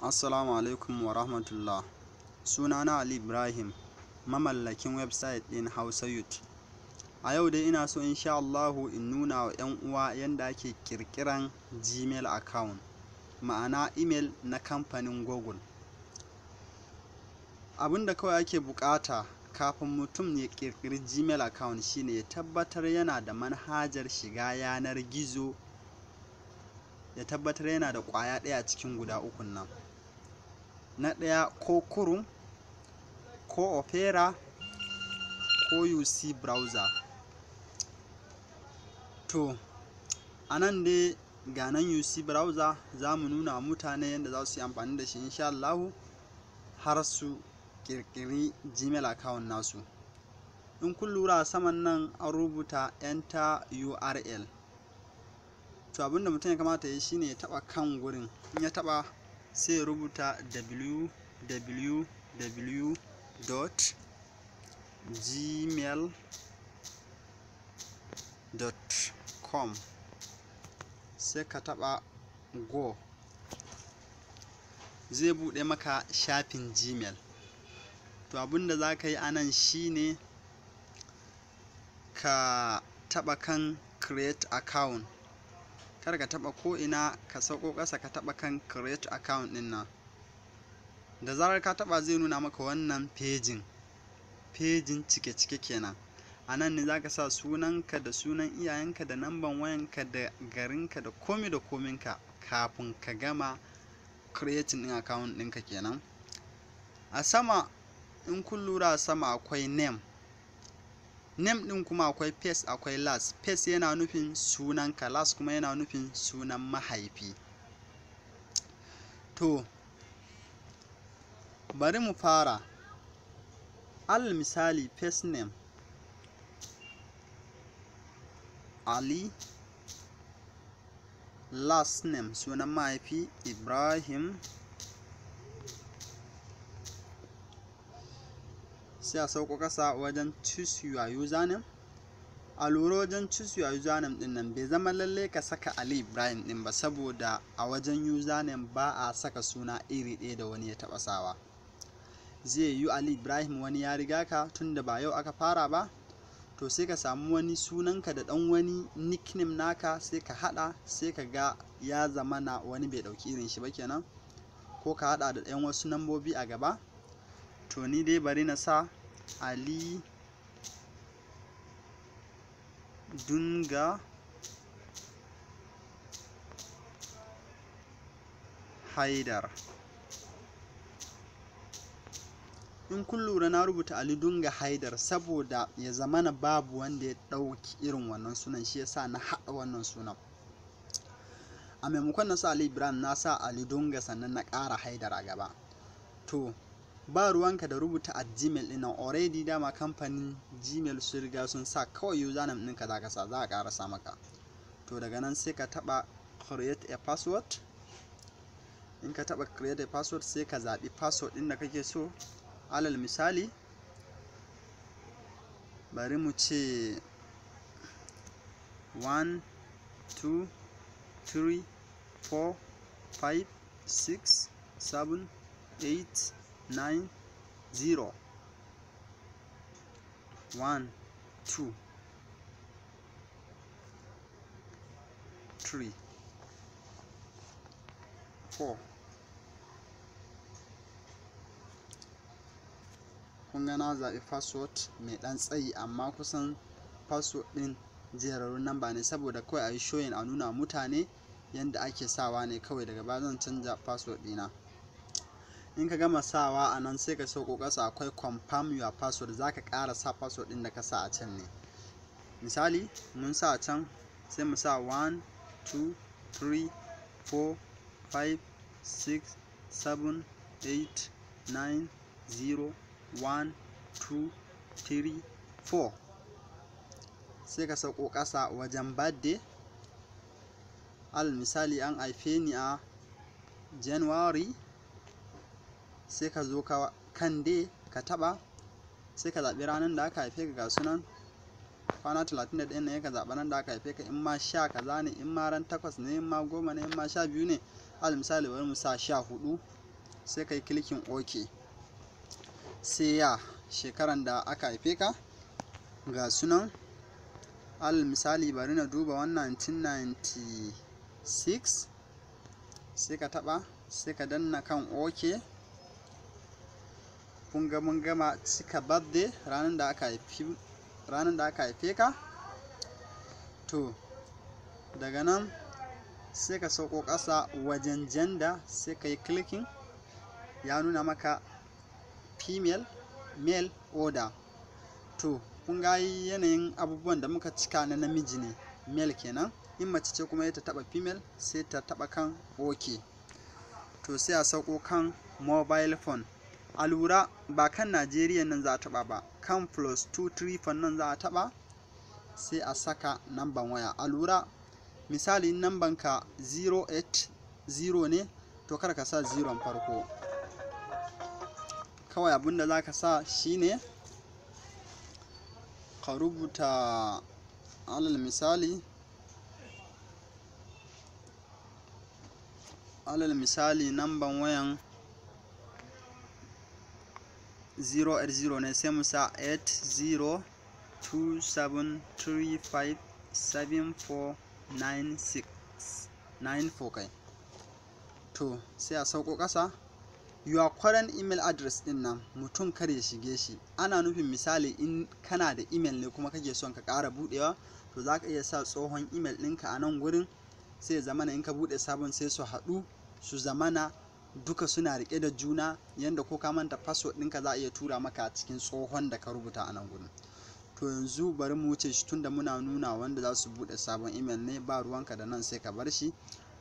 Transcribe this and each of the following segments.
Assalamu alaikum wa rahmatullah. Sunana Ali Ibrahim, mamallakin website ɗin Hausa Youth. A yau dai ina so insha Allahu in nuna wa 'yan uwa yanda ake ƙirƙiran Gmail account, ma'ana email na kamfanin Google. Abin da kawai ake buƙata kafin mutum ya ƙirƙiri Gmail account shine ya tabbatar yana da manhajar shiga yanar gizo, ya tabbatar yana da ƙwaya ɗaya cikin guda ukun nan. Na ɗaya ko Chrome, ko Opera, ko UC browser. To, a nan dai ga nan UC browser za mu nuna wa mutane yadda za su yi amfani da shi insha Allahu har su ƙirƙiri Gmail account nasu. In kun lura a saman nan an rubuta enter URL. To, abin da mutum ya kamata ya yi shine ya taɓa kan gurin. In ya taɓa sai ya rubuta www.gmail.com, sai ka taɓa go. Zai buɗe maka shafin Gmail. To, abin da za ka yi a nan shine ka taɓa kan create account. Kar ka taɓa ko ina, ka sauko ƙasa ka taɓa kan create account ɗin nan. Da zarar ka taɓa zai nuna maka wannan pejin, pejin cike-cike kenan. A nan ne za ka sa sunanka da sunan iyayenka da namban wayanka da garinka da komi da kominka kafin ka gama creating ɗin account ɗinka kenan. A sama in kun lura a sama akwai name. Name ɗin kuma akwai first akwai last. First yana nufin sunanka, last kuma yana nufin sunan mahaifi. To, bari mu fara. Alal misali, first name Ali, last name sunan mahaifi Ibrahim. Sai a sauko ƙasa wajen choose your username. A lura wajen choose your username ɗin nan bai zama lalle ka saka Ali Ibrahim ɗin ba, saboda a wajen username ba a saka suna iri ɗaya da wani ya taɓa sawa. Zai yiwu Ali Ibrahim wani ya riga ka, tunda ba yau aka fara ba. To, sai ka samu wani sunanka da ɗan wani nickname naka sai ka haɗa, sai ka ga ya zama na wani bai ɗauki irin shi ba kenan. Ko ka haɗa da ɗan wasu nambobi a gaba. To, ni dai bari na sa Ali Dunga Haidar. In kun lura na rubuta Ali Dunga Haidar saboda ya zamana babu wanda ya ɗauki irin wannan sunan, shi yasa na haɗa wannan sunan. A maimakon na sa Ali Ibrahim na sa Ali Dunga sannan na ƙara Haidar a gaba. To, ba ruwanka da rubuta at Gmail ɗin nan, already dama kamfanin Gmail sun riga sun sa, kawai username ɗinka za ka sa, za a ƙara sa maka. To, daga nan sai ka taɓa create a password. In ka taɓa create a password sai ka zaɓi password ɗin da kake so. Alal misali, bari mu ce 1 2 3 4 5 6 7 8 9 0 1 2 3 4. Kun ga na zaɓi password mai ɗan tsayi, amma kusan password ɗin jerarrun namba ne saboda kawai a yi showing, a nuna mutane yanda ake sawa ne kawai. Daga baya zan canza password ɗina. In ka gama sawa a nan sai ka sauko ƙasa, akwai confirm your password. Za ka ƙara sa password ɗin da ka sa a can ne. Misali mun sa a can, sai mu sa 1 2 3 4 5 6 7 8 9 0 1 2 3 4. Sai ka sauko ƙasa wajen birthday. Alal misali an haife ni a January, sai ka zo ka kan day ka taɓa, sai ka zaɓi ranar da aka haife ka. Ga sunan kwana 31 ne, ka zaɓi ran da aka haife ka. In ma 10 kaza ne, in ma ran 8 ne, in ma 10 ne, in ma 12 ne. Alal misali bari mu sa 14. Sai ka yi clicking OK. Sai ya shekaran da aka haife ka, ga sunan. Alal misali, bari na duba wannan, 1996. Sai ka taɓa, sai ka danna kan OK. Kun ga mun gama cika birthday, ranar da aka haife ka. To, daga nan sai ka sauko ƙasa wajen gender, sai ka yi clicking. Ya nuna maka female, male, other. To, kun ga yanayin abubuwan da muka cika na namiji ne, male kenan. In mace ce kuma, ta taba female, sai ta taba kan OK. To, sai a sauko kan mobile phone. A lura, ba kan Najeriya nan za a taba ba, kan +234 nan za a taba, sai a saka namban waya. A lura, misali namban ka 080 ne, to kar ka sa 0 farko. Kawai abinda za ka sa shine ka rubuta, alal misali namban wayan 080 ne, sai mu sa 8027357496 94 kai. To, sai a sauko ƙasa. Your current email address din nan, mutum kar ya shige shi. Ana nufin, misali in kana da email ne kuma kake son ka ƙara buɗewa, to za ka iya sa tsohon email ɗinka a nan gurin, sai zamana in ka buɗe sabon, sai su haɗu su zamana duka suna riƙe da juna, yanda ko ka manta password ɗinka, za a iya tura maka a cikin tsohon da ka rubuta a nan gurin. To, yanzu bari mu wuce shi, tunda muna nuna wanda za su buɗe sabon email ne. Ba ruwanka da nan, sai ka bar shi.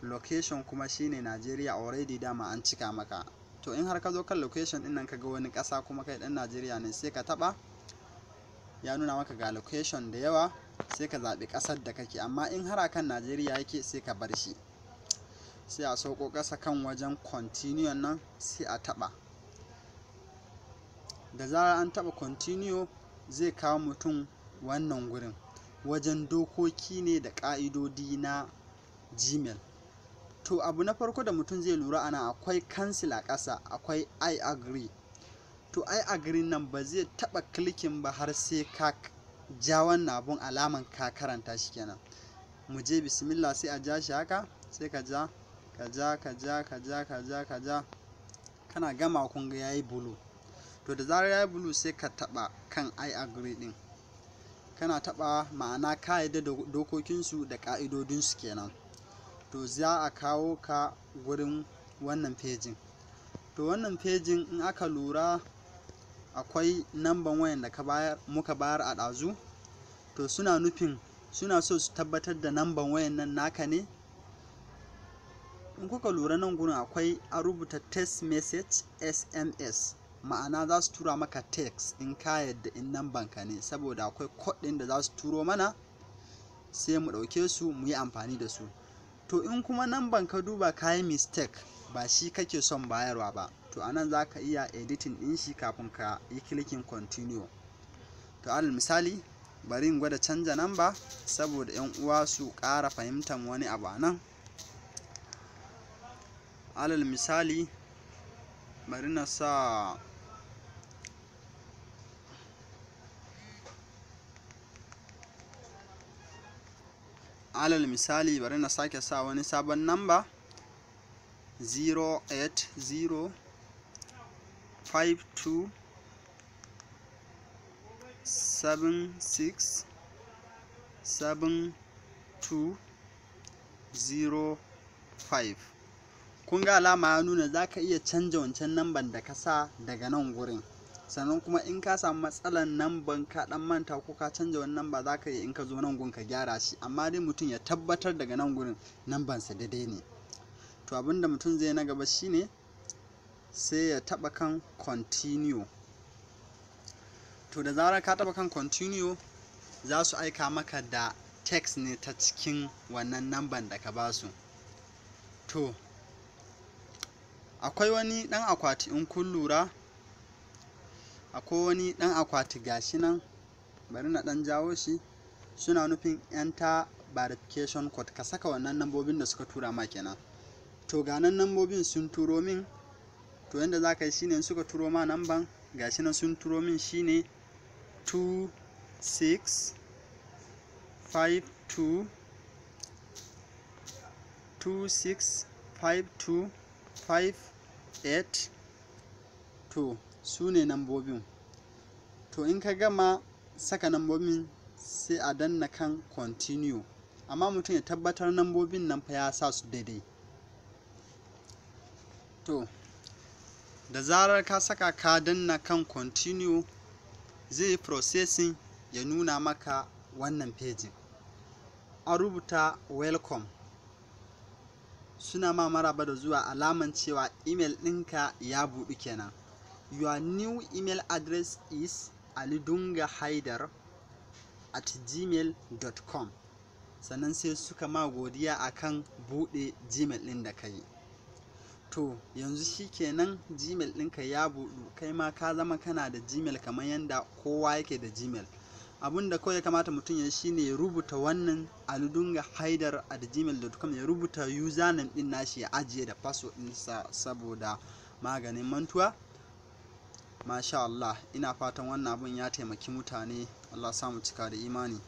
Location kuma shine Nigeria, already dama an cika maka. To, in har ka zo kan location din nan ka ga wani ƙasa, kuma kai ɗan Najeriya ne, sai ka taɓa. Ya nuna maka ga location da yawa, sai ka zaɓi ƙasar da kake. Amma in har akan Najeriya yake, sai ka bar shi. Sai a sauko ƙasa kan wajen continue nan, sai a taɓa. Da zarar an taɓa continue, zai kawo mutum wannan gurin, wajen dokoki ne da ƙa'idodi na Gmail. To, abu na farko da mutum zai lura ana, akwai cancel a ƙasa, akwai "I agree". To, "I agree" nan ba zai taɓa clicking ba har sai ka ja wannan abun, alaman ka karanta shi kenan. Mu je, bismillah. Sai a ja shi haka, sai ka ja, ka ja, ka ja, ka ja, ka ja, ka ja. Kana gama, kun ga yayi blue. To, da zarar yayi blue, sai ka taɓa kan "I agree" din. Kana taɓa, ma'ana ka yarda da dokokinsu da ƙa'idodinsu kenan. To, za a kawo ka gurin wannan fejin. To, wannan fejin, in aka lura, akwai namban wayan da ka bayar, muka bayar a ɗazu. To, suna nufin suna so su tabbatar da namban wayan nan naka ne. In kuka lura, nan gurin akwai a rubuta text message, SMS, ma'ana za su tura maka text in ka yadda in namban ka ne, saboda akwai code ɗin da za su turo mana, sai mu ɗauke su mu yi amfani da su. To, in kuma namban ka duba ka yi mistake, ba shi kake son bayarwa ba, to anan za ka iya editing ɗin shi kafin ka yi clicking continue. To, alal misali, bari in gwada canza namba saboda 'yan uwa su ƙara fahimtar wani abu a nan. Alal misali, bari na sa alal misali bari na sake sa wani sabon namba, 080 52 76 72 05. Kun ga alama ya nuna za ka iya canja wancan namban da ka sa daga nan gurin. Sannan kuma in ka samu matsalan namban, ka dan manta ko ka canja wani namba, za ka iya in ka zo nan gun ka gyara shi. Amma dai mutum ya tabbatar daga nan gurin nambansa daidai ne. To, abinda mutum zai na gaba shine sai ya taba kan continue. To, da zarar ka taba kan continue, za su aika maka da text ne ta cikin wannan namban da ka ba su. To, akwai wani dan akwati, in kun lura, akwai wani dan akwati gashi nan, bari na dan jawo shi. Suna nufin enter verification code, ka saka wannan nambobin da suka tura ma kenan. To, ga nan nambobin sun turo min. To, yanda za ka yi shine, suka turo ma namban, gashi nan sun turo min, shine 2 6 5 2 2 6 5 2 5 8. To, su ne nambobin. To, in ka gama saka nambobin, sai a danna kan continue, amma mutum ya tabbatar nambobin nan fa ya sa su daidai. To, da zarar ka saka, ka danna kan continue, zai yi processing ya nuna maka wannan pejin. An rubuta "Welcome", suna ma maraba da zuwa, alaman cewa email ɗinka ya buɗu kenan. "Your new email address is alidungahaidar@gmail.com." Sannan sai suka ma godiya akan buɗe Gmail ɗin da ka yi. To, yanzu shikenan, Gmail ɗinka ya buɗu, kai ma ka zama kana da Gmail kamar yadda kowa yake da Gmail. Abun da kawai ya kamata mutum ya shine ya rubuta wannan alidungahaidar@gmail.com, ya rubuta username ɗin nashi, ya ajiye da password ɗinsa saboda maganin mantuwa. Masha Allah, ina fatan wannan abun ya taimaki mutane. Allah samu cika da imani.